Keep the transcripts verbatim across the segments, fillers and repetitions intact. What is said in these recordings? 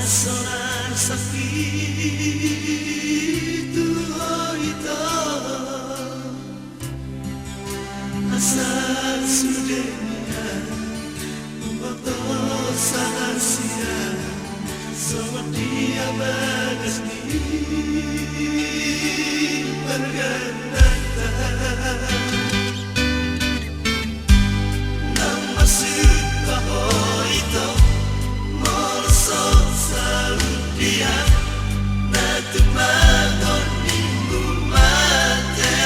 Sonang sangkit tu ho ito. Asa sude nian huboto sahat sian songon dia bagas ni pargandanta. Nang masuk ho ito molo so saut dia na tumbangon ninmu mate.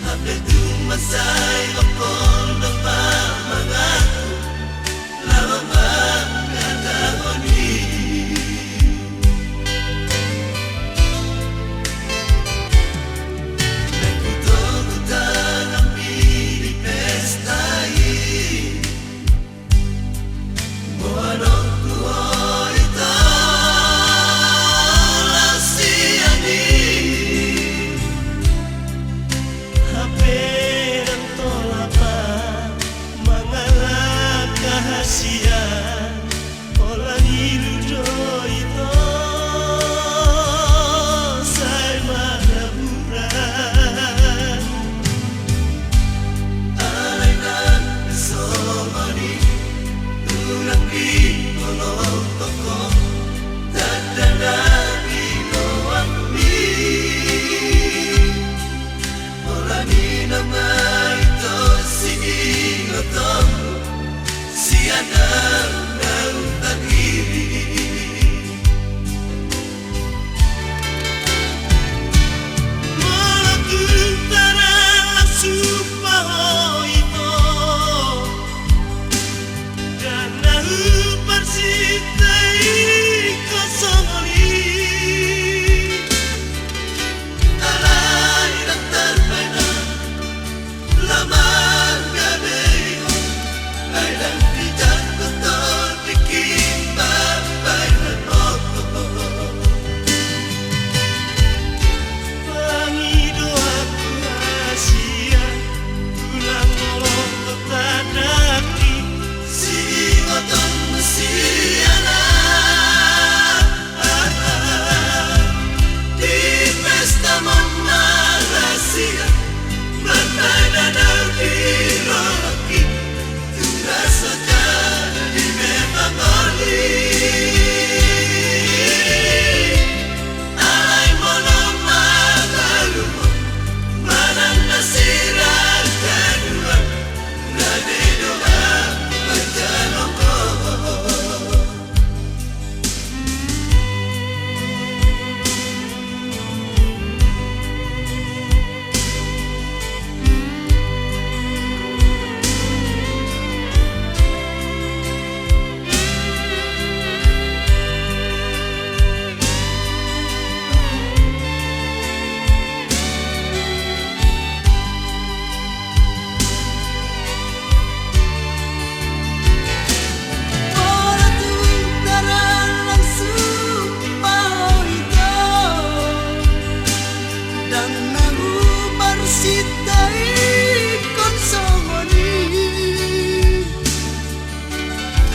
Hape tung mansai ompung do pamanganku laho mangkatahon i. Nang hutogu tangan i di pesta i. Boanon tu ho ito laos sian i. Hape ndang tolap mangalangka hasian. Holan ilu do ito sai manaburan. Alai nang songon i, unang dibolongkon ho tanda na binoanmi. Holan i nama ito siningotonmu sian au na hutangihon. Molo tung tarallang sumpah ho ito, ndang na huparsinta ingkon songon i. Alai ndang tarbahen au laho manggabeihon, ai ndang dijangkon tondingki mambahen ho. Pangidoanku hasian, unang bolongkon tandangki, siningotonmu sian au. Di pesta ma hasian, marpadan au di rohangki, tung ra so jadi memang oli. Alai molo mahaluhon manang na sirang haduan, rade do au manjalo ho. Molo tung tarallang sumpah ho ito, ndang na huparsinta ingkon songon i.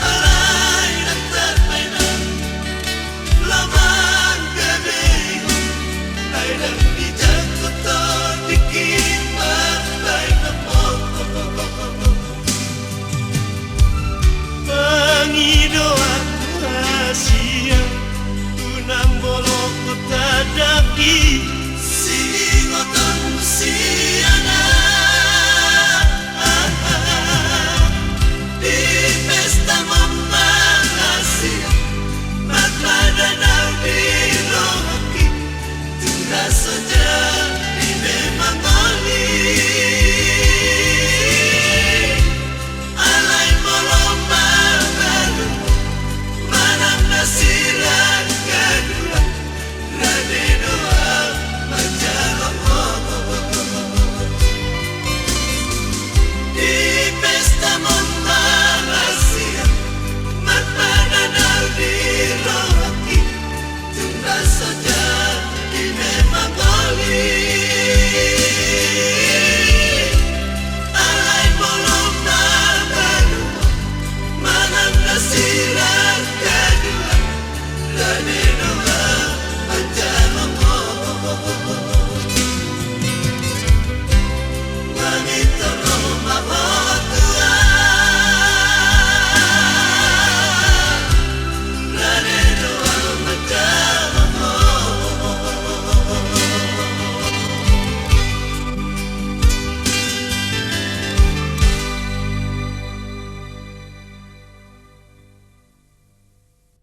Alai ndang tarbahen au laho manggabeihon, ai ndang dijangkon tondingki mambahen ho. Pangidoanku hasian, unang bolongkon tandangki,